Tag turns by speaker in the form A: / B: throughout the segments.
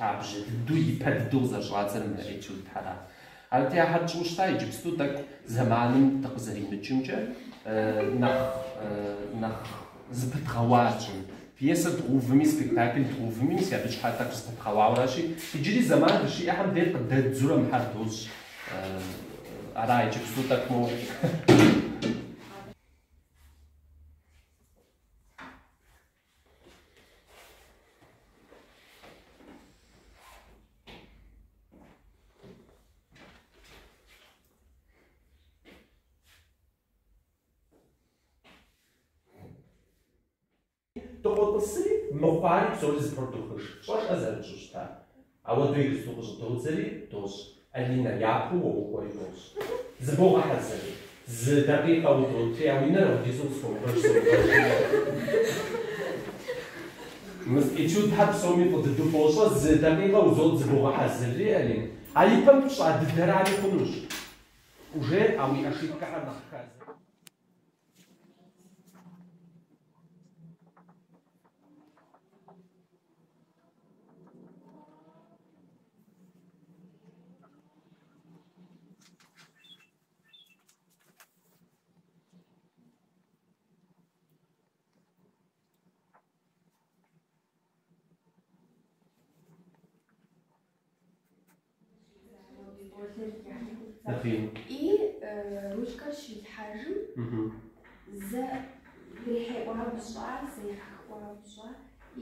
A: лъабжьэ дыдэу, ипэ дыдэу къызэрыщӏадзэр мы этюдхьэра. Арати, ахэр тщӏыуэ щыта, иджыпсту тӏэкӏу зэманым дыкъызэримыкӏымкӏэ нэхъ нэхъ зыпыдгъэуа тщӏын. Пьесэ дгъэувми, спектакль дгъэувми, мис абы щхьэ тӏэкӏу зыпыдгъэуауэращи, иджыри зэман дыщиӏэхэм дей къыдэддзурэ мыхьэр дощӏ. Ара иджыпсту тӏэкӏу моуэ. Дыкъотӏысри, мыхъуари псори зэпродухыж. Пщӏэшӏэ зэрытщӏу щытар. Ауэдэу иджыпсту къыщӏыдодзэри дощӏ. Алинэ, япэу уэ уокӏуэри бощӏ. Зыбогъэхьэзыр. Зы дакъикъэ удотри, а уи нэр апхуэдизу къысхуэмыгъэж, сомыгъэж. Мы этюдхэр псоми фӏы дыдэу фощӏэ, зы дакъикъэ узот зыбогъэхьэзырри, Алин. А ипэм пщӏа дыдэрари хъунущ. Уже а уи ошибкэхэр нэхъ хэз.
B: И ручкэр щилъхьэжым зэ ирихьеӏуа быщӏа, зэ ехьэхыӏуа быщӏа, и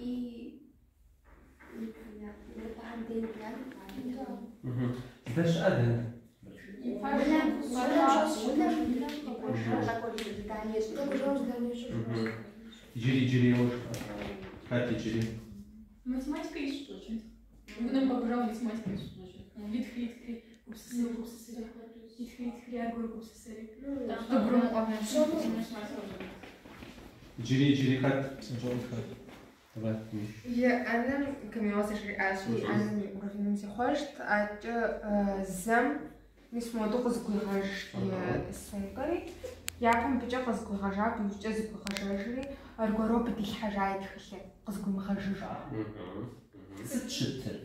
B: непонятно, дей непонятно.
A: Здэщыӏэ дэнэ? Иджыри, иджыри еуэ. Хэт иджыри?
C: Математика ищӏ щӏэкӏынт. Унэм къэкӏуэжауэ математика ищӏ щӏэкӏынт. Итхри, итхри, гупсысэри, гупсысэри, итхри, итхри, аргуэру гупсысэри. Къыгурымыӏуэми.
A: Иджыри, иджыри хэт? Псынщӏэу хэт? Давай.
D: И анэм Камила зэжриӏащи, и анэм и уровеным зихъуэжт, аткӏэ зэм мис моду къызгуигъэж и сумкэри, япэм быкӏэ къызгуигъэжа, абы иужькӏэ зыгуигъэжэжри, аргуэру абы дилъхьэжа и тхылъыр, къызгуимыгъэжыжу.
A: Сыт щытыр?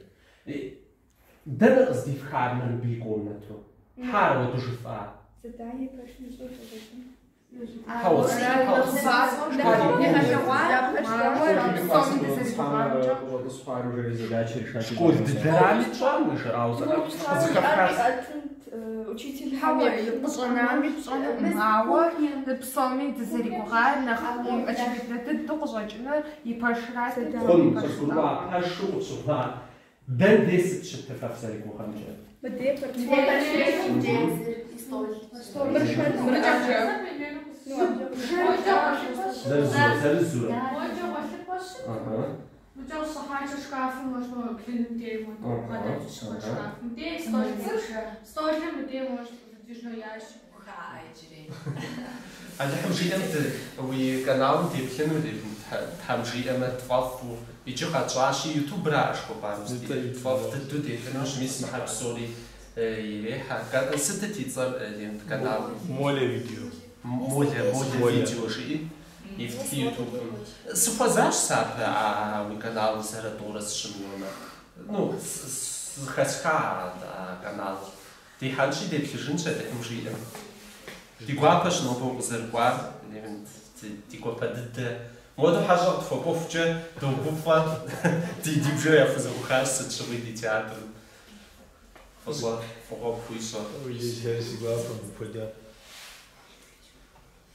A: Дэнэ къыздифхар мыр мыбы и комнату? Хьэ ауэдэу жыфӏа?
B: Задание пэшым ищӏу щӏэкӏын.
A: Хьэуэ, Школ дыдэрами тщӏам уи жыӏауэ къызыхэфхар.
D: Хьэуэ, къыщӏэнами пщӏэнукъым, ауэ псоми дызэригугъар нэхъ очевидно дыдэу къыщӏэкӏынур и пэшрат.
A: Хъун, къызгурыӏуа пэшу къыщыхъуа. Дэн дей сыт щытыр фэ фызэригугъэмкӏэ? Зэрызурэ, зэрызурэ. Алыхьым жиӏэм уи каналым деплъыну, Тхьэм жиӏэмэ, тфӏэфӏу. Иджы къэтщӏащи, ютубра жыхуэпӏар тфӏэфӏ дыдэу деплъынущ, мис мыхьэр псори ирехьэ. Сытыт и цӏэр, Лент, каналым?
E: Моля видео.
A: Моля, Моля видео жиӏи, ифтхи ютубым. Сыхуэзащ сэ абы а уи каналым зэрэ тӏурэ сыщымыуэмэ. Ну, зыхэсха а каналыр. Дихьэнщи, деплъыжынщ Алыхьым жиӏэм. Ди гуапэщ нобэ укъызэрыкӏуар, Левент, ди гуапэ дыдэ. Моду хьэщӏэ къытхуэкӏуэхукӏэ догуфӏэ, ди бжэр яхузэӏухащ сыт щыгъуи ди театрым. Фӏыщӏэ, фӏыгъуэ пхуищӏэ.
E: Уи си гуапэм мыпхуэдэ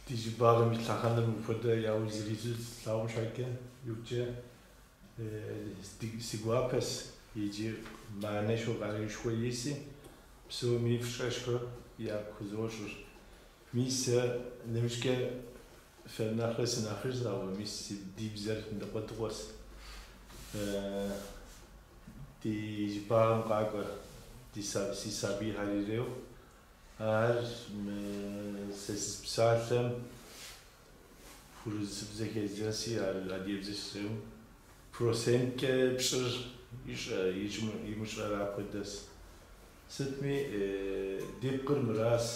E: ди щӏыбагъым ит лъэхъэнэр мыпхуэдэ яужь зэриту слъагъум щхьэкӏэ, иужькӏэ си гуапэс иджы мыхьэнэшхуэ къаруушхуэ иси, псоми пщӏэшхуэ яхузощӏыр. Мис сэ нэмыщӏкӏэ фэ нэхърэ сынэхъыжь, ауэ мис ди бзэр ныкъуэдыкъуэс. Ди щӏыбагъым къакӏуэ ди си сабийхэр иреу. Ар сэ сызпсалъэм урысыбзэ хездзэси, ар адыгэбзэ щызэум проценткӏэ пщӏыр ищӏэ, имыщӏэр апхуэдэс. Сытми, ди пкъыр мырас,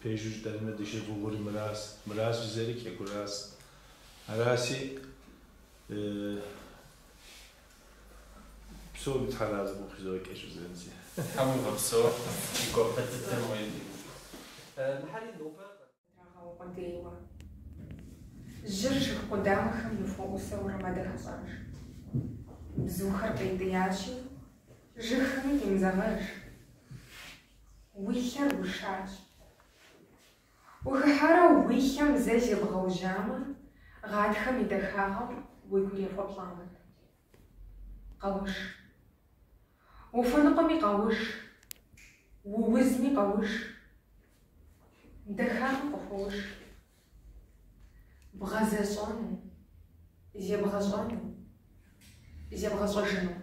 E: пэжу жытӏэнмэ, дыщыгугъури мырас, мырас жызэри хэкурас. Араси, Псоми тхьэразэ къыхузокӏэ жызӏэнси.
A: Тхьэм уигъэпсэу, ди гуапэ дыдэ Мухьэдин. Мыхьэри нобэ.
D: Драгъэукъуэдейуэ. Жьыр жыг къудамэхэм ныхуэӏусэурэ мэдэхэщӏэж. Бзухэр пӏейтеящи, жыгхэми къимызэгъэж. Уи лъэр ушащ. Ухыхьэрэ уи лъэм зэ зебгъэужьамэ, гъатхэм и дахагъэм уи гур ехуэпщӏамэт. Къэуш. Ухуэныкъуэми къэуш, уузми къэуш, дахагъэм къыхуэуш. Бгъэзэщӏэну, зебгъэщӏэну, зебгъэщӏэжыну.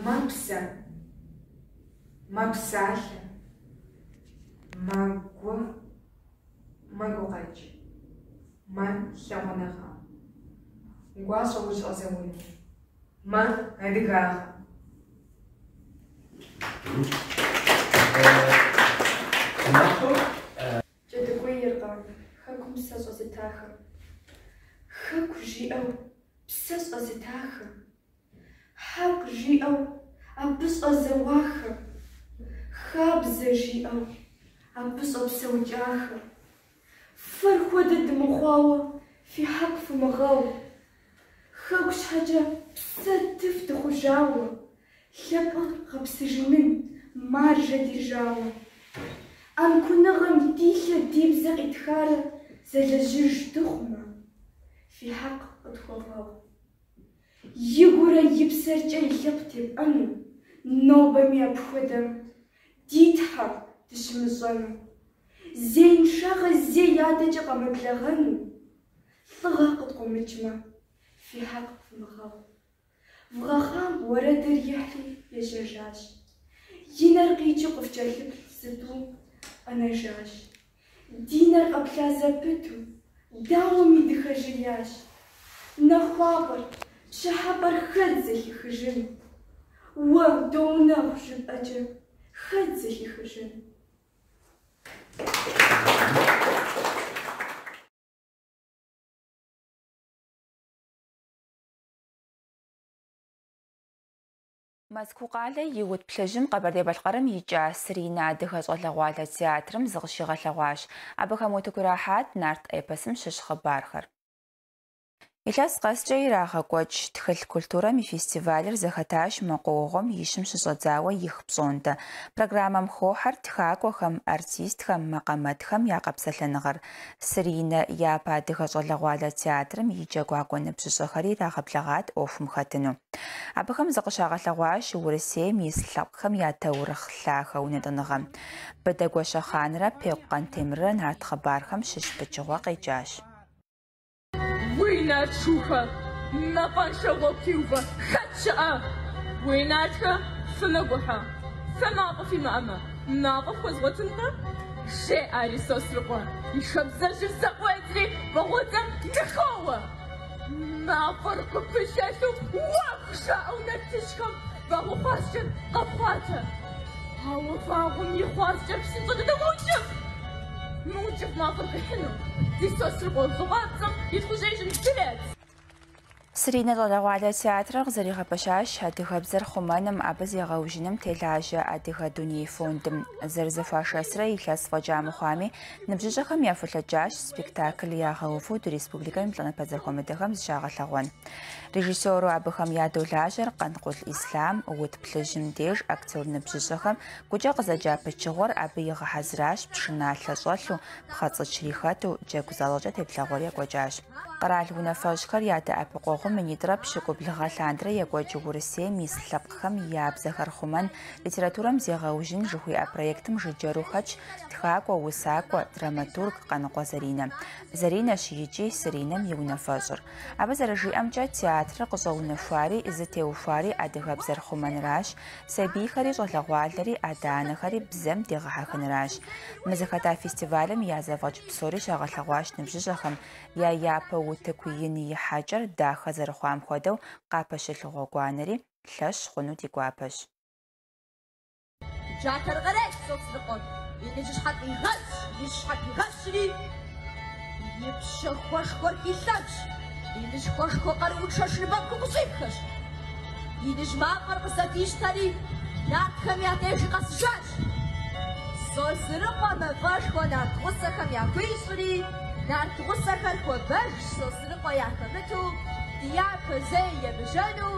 D: Мэпсэ, мэпсалъэ, мэгу, мэгукъэкӏ, мэлъагъуныгъэ. Гуащӏэ ущӏэзэуну, мэ-адыгагъэ.
B: Кӏэдыкӏуейркъэ хэкум псэ щӏэзытахэр? Хэку жиӏэу псэ щӏэзытахэр? Хьэкъ жиӏэу абы щӏэзэуахэр? Хабзэ жиӏэу абы щӏэпсэукӏахэр? Фэр хуэдэ дымыхъуауэ фи хьэкъ фымыгъэу. Хэку щхьэкӏэ псэ тыф дыхъужауэ, лъэпкъыр гъэпсыжыным маржэ дежауэ. ӏэнкуныгъэм ди лъэ ди бзэ къитхарэ зэлэжьыж дыхъумэ, фи хьэкъ къытхуэвгъэгъу. Игурэ и псэркӏэ и лъэпкъ тепӏэну, нобэми апхуэдэм ди Тхьэ дыщымыщӏэну. Зеиншагъэ зей адэкӏэ къэмыблэгъэну, лӏыгъэ къыткъуэмыкӏмэ, фи хьэкъ фымыгъэгъу. Вгъэхъам уэрэдыр ихьри ежьэжащ. И нэр къикӏыу къыфкӏэлъыплъ зы-тӏу къэнэжащ. Ди нэр къэплъа зэпыту, дауэми дыхэжеящ. Нахуапӏэр, пщыхьэпӏэр хэт зэхихыжын? Уэ доунэхъу жыпӏэкӏэ хэт зэхихыжын?
F: Мэзкуу къалэ и Ут Плъыжьым Къэбэрдей-Балъкъэрым икӏа Сыринэ адыгэ щӏалэгъуалэ театрым зыкъыщигъэлъэгъуащ. Абыхэм утыку ирахьат нарт эпосым щыщ хъыбархэр. Илъэс къэскӏэ ирагъэкӏуэкӏ тхылъ культурэм и фестивалыр зэхэтащ мэкъуауэгъуэм и щым щыщӏэдзауэ их пщӏондэ. Программэм хохьэр тхакӏуэхэм, артистхэм, макъамэтхэм я къэпсэлъэныгъэр. Сыринэ япэ адыгэ щӏалэгъуалэ театрым и джэгуакӏуэ ныбжьыщӏэхэри ирагъэблэгъат ӏуэхум хэтыну. Абыхэм зыкъыщагъэлъэгъуащ Урысейм ис лъэпкъхэм я таурыхъ лъахэ унэтӏыныгъэм. Быдэ Гуащэхъанрэ Пекъу Къантемыррэ нарт хъыбархэм щыщ пычыгъуэ къеджащ.
C: Уи нарт шухэ, мафӏэншэ гъуэгу теувэ хэт щыӏэ? Уи нартхэ, фымыгухьэ, фэ мафӏэ фимыӏэмэ, мафӏэ фхуэзгъуэтынкъэ? Жеӏэри Сосрыкъуэ, и шабзэжьыр зэкъуедзри вагъуэдзэм ныхоуэ. Мафӏэр къыпылъэлъу уэху жаӏэу нартыжьхэм вагъуэ хъуаскӏэр къапхъуатэ. Ауэ вагъуэм и хъуаскӏэр псынщӏэ дыдэу мэункӏыфӏ. Мыункӏыфӏ мафӏэр къихьыну, ди Сосрыкъуэ лӏы къуапцӏэм и тхъужьеижьым дрец.
F: Сыринэ щӏалэгъуалэ театрыр къызэригъэпэщащ адыгэбзэр хъумэным, абы зегъэужьыным телажьэ Адыгэ дуней фондым. Зэрызэхуашэсрэ илъэс фӏэкӏа мыхъуами, ныбжьыщӏэхэм яхулъэкӏащ спектакль ягъэуву ди республикэм и плӏанэпэ зэхуэмыдэхэм зыщагъэлъэгъуэн. Режиссеру абыхэм ядолажьэр Къанкъул Ислъам, Ут Плъыжьым деж актер ныбжьыщӏэхэм гукӏэ къызэджа пычыгъуэр абы игъэхьэзыращ пшыналъэ щӏэлъу, пхъэцӏычри хэту, джэгу защӏэкӏэ теплъэгъуэр екӏуэкӏащ. Къэрал унафэщӏхэр я дэӏэпыкъуэгъуу 2070 гъэ лъандэрэ екӏуэкӏ Урысейм ис лъэпкъхэм я бзэхэр хъумэн, литературэм зегъэужьын жыхуиӏэ проектым жыджэру хэтщ тхакӏуэ, усакӏуэ, драматург Къаныкъуэ Заринэ. Заринэщ икӏи Сыринэм и унафэщӏыр. Абы зэрыжиӏэмкӏэ, театрыр къыщӏэунэхуари зытеухуари адыгэбзэр хъумэнращ, сабийхэри щӏалэгъуалэри адэ-анэхэри бзэм дегъэхьэхынращ. Мы зыхэта фестивалым я зэфӏэкӏ псори щагъэлъэгъуащ ныбжьыщӏэхэм, я япэ утыку ин ихьэкӏэр дахэ зэрыхъуам хуэдэу къапэщылъ гъуэгуанэри лъэщ хъуну ди гуапэщ.
G: Джатэр кърех Сосрыкъуэм, иныжьыщхьэр фӏигъэщ, и щхьэр фӏигъэщри, и пщэхуэшхуэр хилъэфщ, иныжь хуэшхуэ къарууншэ шыныбэпхыу къыщӏипхэщ. Иныжь мафӏэр къызэдищтэри, нартхэм я деж къэсыжащ. Сосрыкъуэ мафӏэшхуэ нарт гъусэхэм яхуищӏри, нарт гъусэхэр хуэбэжщ Сосрыкъуэ яхэмыту, ди япэ зэи емыжьэну.